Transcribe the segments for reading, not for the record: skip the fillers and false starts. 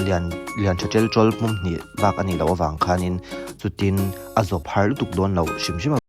lian lian tha tel tawl hmum hnih bak a nih loh avang khanin chutin a zawp har lutuk dawn loh hrim hrim a.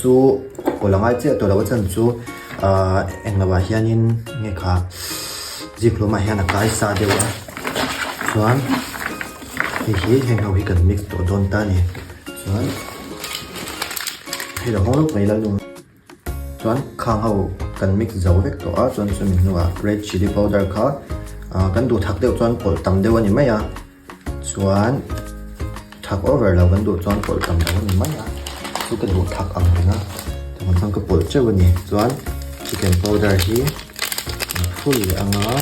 Chu pawlh a ngai chiah tawh lo a chan chu ahh englo ah hianin nge kha zikhlum ah hian a kai sa deuh a chuan hei hi heng ho hi kan mix tawh dawn ta a ni chuan hei lo hawng lawk mai ila lung chuan khang ho kan mix zo vek tawh a chuan chumi hnuah red chilli powder kha ah kan duh thak deuh chuan pawlh tam deuh a ni mai a. Chuan thak over lo kan duh chuan pawlh tam lo a ni mai a, chu ka duh thak ang reng a, tunah chuan ka pawlh teuh a ni. Chuan chicken powder hi kan phul leh ang a,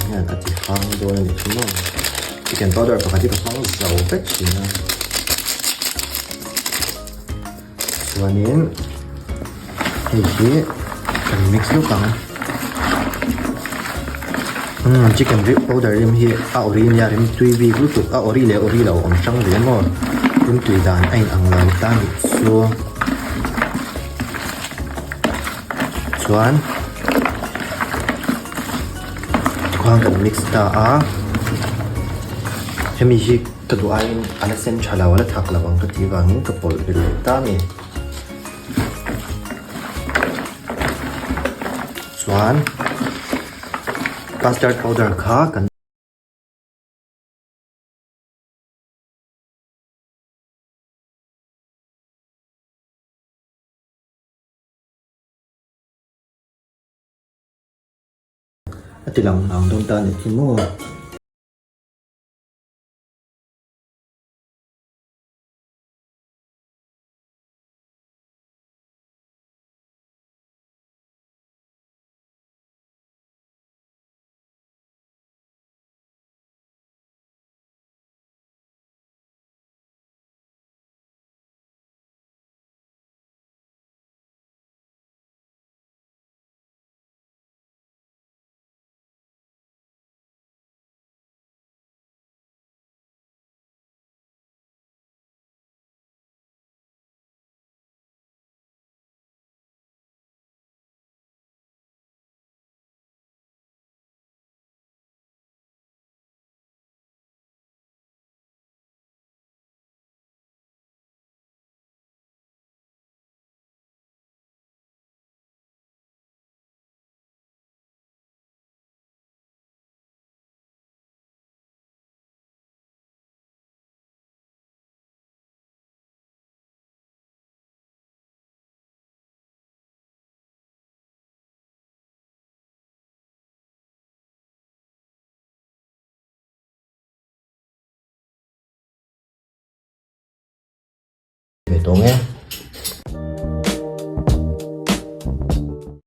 hian a ti hang dawn a nih chu maw. Chicken powder pakhat hi ka hmang zo vek thin a. Chuanin hei hi kan mix lawk ang umm chicken ri powder rim hi a ori nia rim tui bik lutuk a ori leh ori lo awm hrang ve maw rim tui dan a in ang lo ta nih chu chuan tikhuan kan mix ta a hemi hi. Ka duh aiin a la sen tha lo, a la thak lo ang ka tih vangin ka pawlh belh leh ta a ni. Chuan custard powder kha kan A ti lang ang dawn ta a nih chu maw. Ve tawng e.